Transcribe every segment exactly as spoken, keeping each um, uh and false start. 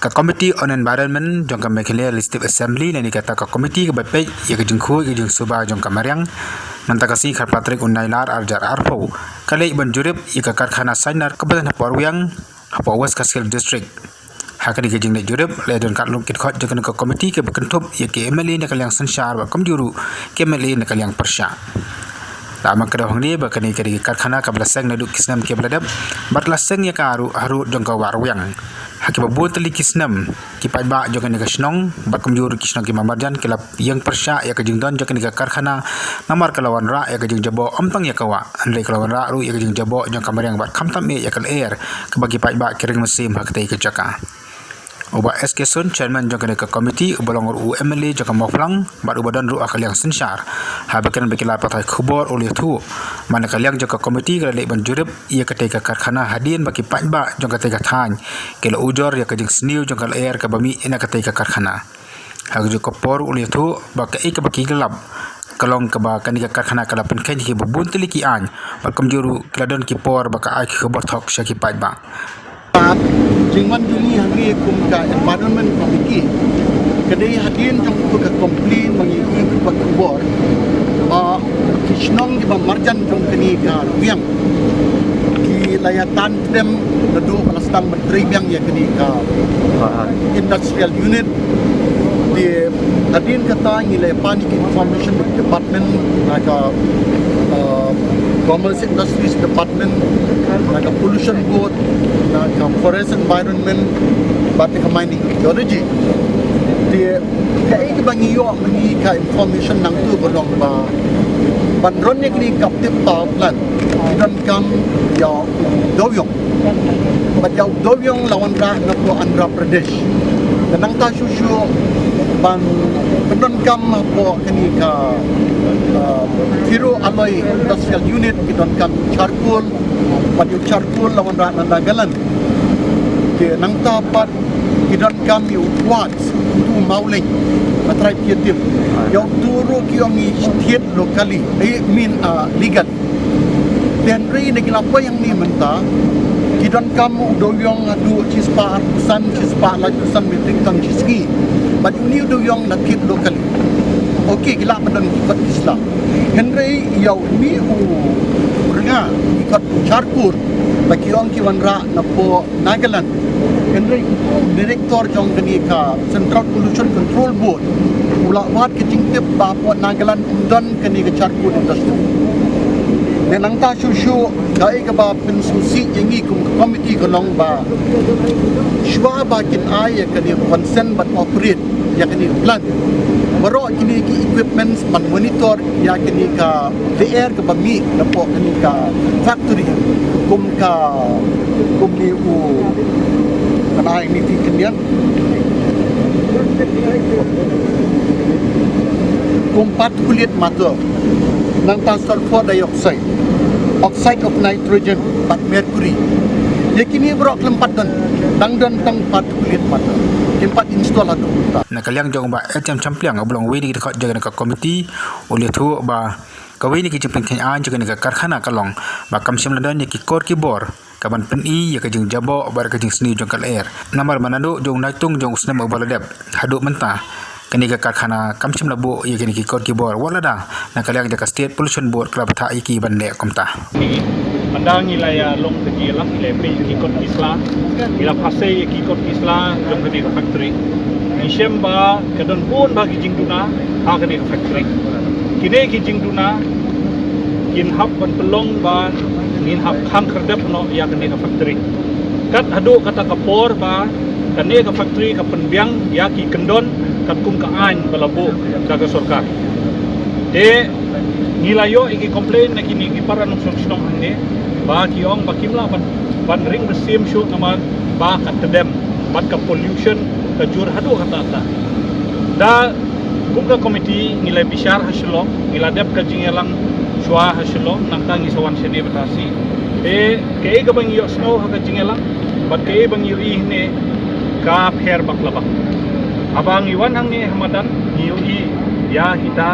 Ka Committee on Environment jong ka Meghalaya Legislative Assembly, lane kata ka committee kaba peit ïa ka jingkhuid ka jingsuba jong ka mariang, mynta ka sngi khatphra tarik u Nailar arhajar arphew, ka leit ban jurip ïa ka karkhana Sainar kaba don hapoh Rwiang, hapoh West Khasi Hills District. Ha kane ka jingleit jurip, la don katto katne ki dkhot jong kane ka committee kaba kynthup ïa ki M L A na ka liang synshar bad kumjuh ruh ki M L A na ka liang pyrshah. La ong ka dei hangne ba kane ka dei ka karkhana kaba la seng naduh ki snem kiba la dep, bad la seng ïa ka ruh harud jong ka wah Rwiang. Ha kiba bun tylli ki snem, ki paidbah jong kane ka shnong bad kumjuh ruh ki shnong kiba marjan ki la ïeng pyrshah ïa ka jingdon jong kane ka karkhana, namar ka la wanrah ïa ka jingjaboh ym tang ïa ka wah, hynrei ka la wanrah ruh ïa ka jingjaboh jong ka mariang bad khamtam eh ïa ka lyer, kaba ki paidbah ki ring mynsiem ha katei ka jaka. U Bah S K Sun, Chairman jong kane ka committee, uba long ruh u M L A jong ka Mawphlang bad uba don ruh ha ka liang synshar, haba kren bad ki lad pathai khubor u la ïathuh ba na ka liang jong ka committee ka la leit ban jurip ïa katei ka karkhana hadien ba ki paidbah jong katei ka thaiñ ki la ujor ïa ka jingsniew jong ka lyer kaba mih na katei ka karkhana. Ha kajuh ka por u la ïathuh ba kaei kaba ki ïalap ka long kaba kane ka karkhana ka la pynkheiñ ïa kiba bun tylli ki aiñ, bad kumjuh ruh ki la don ki por ba ka ai ki khubor thok sha ki paidbah. Jingwan jong ngi hangne kum ka Environment Committee, ka dei hadien jong kata ka complain ba ngi ïoh ïa ka khubor ba ki shnong kiba marjan jong kane ka Rwiang ki la ïa tan khlem naduh ba la sdang ban trei biang ïa kane ka industrial unit. Te hadien kata ngi la pan ïa ka Information Department, na ka, uh, Commerce Industries Department, na ka Pollution Board, na ka Forest Environment, bad ka Mining Geology. Te kaei kaba ngi ïoh ma ngi ka information nangta ka long ba ban run ïa kane ka captive power plant ki donkam ïa u dewiong. Bad ïa u dewiong la wanrah napoh Andhra Pradesh. Te nangta shuh shuh ban pyndonkam hapoh kane ka, uh, ferro alloy industrial unit ki donkam charcoal, bad ïa u charcoal la wanrah na Nagaland. Te nangta pat ki donkam ïa u quartz, utu u mawleng, nga trai phi ïa tip. Ïa utu ruh ki ong ngi thied locally, I mean, uh, legal. Te hynrei na ki la poi hangne mynta, ki donkam u dewiong haduh shispah arphew san, shispah laiphew san metric ton shi sngi. Bad une u dewiong la thied locally. Okay, ki lah ban don ki kot ki sla. Hynrei ïa une u rnga, ki kot charcoal, ba ki ong ki wanrah napoh Nagaland. Hynrei u director jong kane ka Central Pollution Control Board u la wad ka jingtip ba hapoh Nagaland ym don kane ka charcoal industry. Te nangta shuh shuh kaei kaba pynsngewsih ïa ngi kum ka committee ka long ba shuwa ba kin ai ïa kane ka consent ban operate ïa kane ka plant, baroh kine ki equipments ban monitor ïa kane ka lyer kaba mih napoh kane ka factory, kum ka, kum ne u, kan ai ne ti kyndiat, kum particulate matter, nangta sulfur dioxide, oxide of nitrogen bad mercury. Ïa kine baroh khlem pat don, dang don tang particulate matter. Kim pat install haduh mynta. Na ka liang jong u Bah H M Shampliang, uba long uwei na ki dkhot jong kane ka committee, u la ïathuh ba kawei na ki jingpynkheiñ aiñ jong kane ka karkhana ka long ba kam shym la don ïa ki kor ki bor kaban pyni ïa ka jingjaboh bad ka jingsniew jong ka lyer. Namar ba naduh jong u naitung jong u snem uba la dep haduh mynta, kane ka karkhana kam shym la buh ïa kine ki kor ki bor, wat lada na ka liang jong ka State Pollution Board ka la bthah ïa ki ban leh kumta. Mynta ngi la ïa long ka jingïalang, ngi la peit ki kot ki sla, ngi la phasei ïa ki kot ki sla jong kane ka factory. Ngi shem ba ka don bun bha ki jingduna ha kane ka factory. Kine ki jingduna kin hap ban pynlong ba ngin hap khang khyrdep noh ïa kane ka factory. Kat haduh kata ka por ba kane ka factory ka pynbiang ïa ki kyndon katkum ka aiñ ba la buh da ka sorkar. Te ngi la ïoh ïa ki complain na kine ki para nongshong shnong hangne ba ki ong ba kim lah ban, ban ring mynsiem shuh namar ba ka tdem bad ka pollution ka jur haduh katta katta. Da kum ka committee ngi la bishar ha Shillong, ngi la dep ka jingïalang shuwa ha Shillong, nangta ngi sa wan shane mynta shi. Te kaei kaba ngi ïohsngew ha ka jingïalang bad kaei ba ngi ri hangne ka pher bak la bak. Haba ngi wan hangne ha madan ngi ïohi ïa kita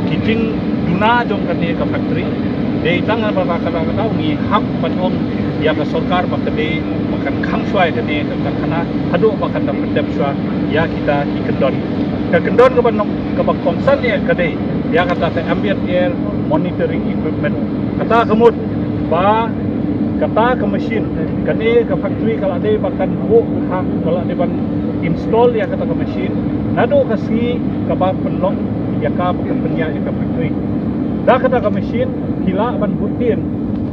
ki jing duna jong kane ka factory. Dei tang namar kata ka daw ngi hap ban ong ïa ka sorkar ba ka dei ba kan khang shuwa ïa kane ka karkhana haduh ba kan da pyndep shuwa ïa kita ki kyndon. Ka kyndon kaba nong kaba kongsan ïa ka dei ïa kata ka ambient air monitoring equipment. Kata ka mut ba kata ka machine, kane ka factory ka la dei ba kan buh ha, ka la dei ban install ïa kata ka machine naduh ka sngi kaba pynlong ïa ka ba kan pynïaid ïa ka factory. Da kata ka machine ki lah ban bud dien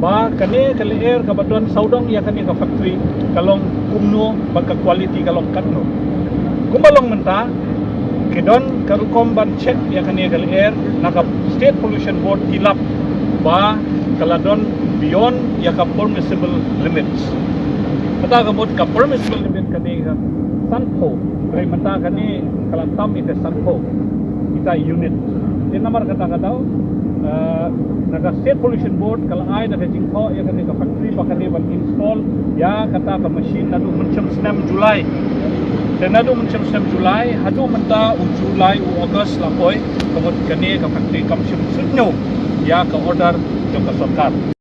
ba kane ka lyer kaba don sawdong ïa kane ka factory ka long kumno bad ka quality ka long katno. Kumba long mynta ki don ka rukom ban check ïa kane ka lyer na ka State Pollution Board, ki lap ba ka la don beyond ïa ka permissible limits. Kata ka mut ka permissible limit kane ka sanphew, hynrei mynta kane ka la tam ïa ka sanphew kita unit. Te namar kata ka daw, eh, na ka State Pollution Board ka la ai da ka jingthoh ïa kane ka factory ba ka dei ban install ïa kata ka machine naduh mynshem snem July. Te naduh mynshem snem July haduh mynta u July u August la poi, ka mut kane ka factory kam shym suit ñiew ïa ka order jong ka sorkar.